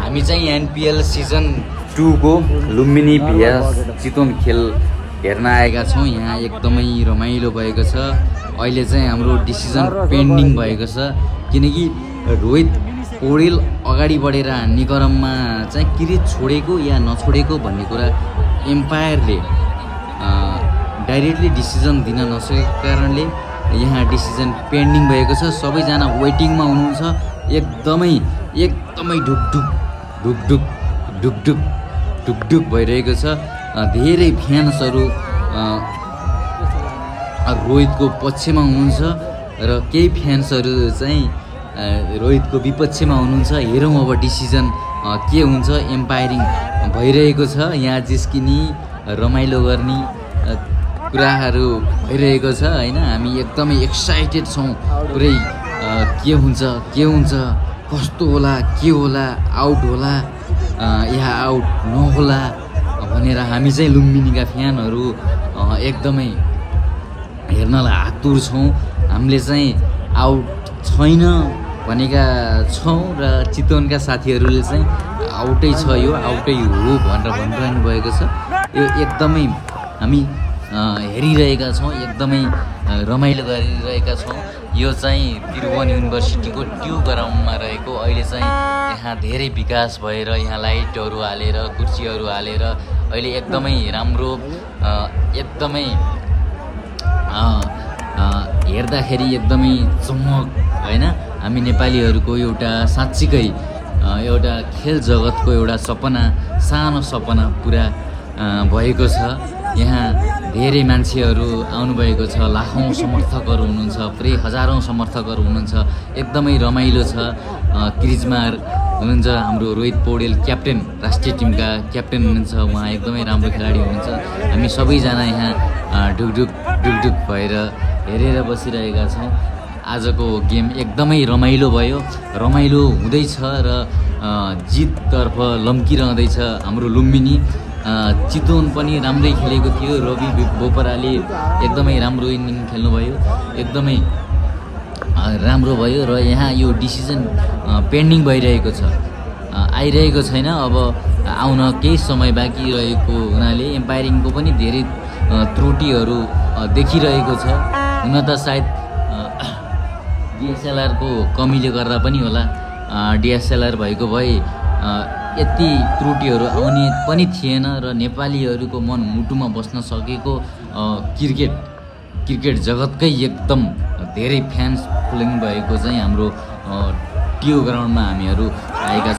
हामी चाहिँ NPL season 2 को लुम्बिनी भिएस चितवन खेल हेर्न आएका छौँ। यहाँ एकदमै रमाइलो भएको छ। अहिले चाहिँ हाम्रो डिसिजन पेन्डिङ भएको छ, किनकि रोहित पौडेल अगाडि बढेर हान्ने क्रममा चाहिँ किरिच छोडेको या नछोडेको भन्ने कुरा एम्पायरले डाइरेक्टली डिसिजन दिन नसकेको कारणले यहाँ डिसिजन पेन्डिङ भएको छ। सबैजना वेटिङमा हुनुहुन्छ। एकदमै ढुकढुक भइरहेको छ। धेरै फ्यान्सहरू रोहितको पक्षमा हुनुहुन्छ र केही फ्यान्सहरू चाहिँ रोहितको विपक्षमा हुनुहुन्छ। हेरौँ अब डिसिजन के हुन्छ। एम्पायरिङ भइरहेको छ, यहाँ जिस्किने रमाइलो गर्ने कुराहरू भइरहेको छ होइन। हामी एकदमै एक्साइटेड छौँ पुरै। के हुन्छ कस्तो होला, के होला, आउट होला या आउट नहोला भनेर हामी चाहिँ लुम्बिनीका फ्यानहरू एकदमै हेर्नलाई आतुर छौँ। हामीले चाहिँ आउट छैन भनेका छौँ र चितवनका साथीहरूले चाहिँ आउटै छ, यो आउटै हो भनेर भनिरहनु भएको छ। यो एकदमै हामी हेरिरहेका छौँ, एकदमै रमाइलो गरिरहेका छौँ। यो चाहिँ त्रिभुवन युनिभर्सिटीको ट्यु ग्राउन्डमा रहेको। अहिले चाहिँ यहाँ धेरै विकास भएर यहाँ लाइटहरू हालेर कुर्सीहरू हालेर अहिले एकदमै राम्रो, एकदमै हेर्दाखेरि एकदमै चमक होइन। हामी नेपालीहरूको एउटा साँच्चीकै एउटा खेल जगतको एउटा सपना, सानो सपना पुरा भएको छ। यहाँ धेरै मान्छेहरू आउनुभएको छ, लाखौँ समर्थकहरू हुनुहुन्छ, पुरै हजारौँ समर्थकहरू हुनुहुन्छ। एकदमै रमाइलो छ। क्रिजमा हुनुहुन्छ हाम्रो रोहित पौडेल, क्याप्टेन, राष्ट्रिय टिमका क्याप्टेन हुनुहुन्छ। उहाँ एकदमै राम्रो खेलाडी हुनुहुन्छ। हामी सबैजना यहाँ ढुकढुक भएर हेरेर बसिरहेका छौँ। आजको गेम एकदमै रमाइलो भयो, रमाइलो हुँदैछ र जिततर्फ लम्किरहँदैछ हाम्रो लुम्बिनी। चितवन पनि राम्रै खेलेको थियो। रवि बोपराले एकदमै राम्रो इनिङ खेल्नुभयो, एकदमै राम्रो भयो र यहाँ यो डिसिजन पेन्डिङ भइरहेको छ, आइरहेको छैन। अब आउन केही समय बाँकी रहेको हुनाले एम्पायरिङको पनि धेरै त्रुटिहरू देखिरहेको छ। हुन त सायद डिएसएलआरको कमीले गर्दा पनि होला। डिएसएलआर भएको भए यति त्रुटिहरू आउने पनि थिएन र नेपालीहरूको मन मुटुमा बस्न सकेको क्रिकेट जगतकै एकदम धेरै फ्यान्स फलोइङ भएको चाहिँ हाम्रो ट्यु ग्राउन्डमा हामीहरू आएका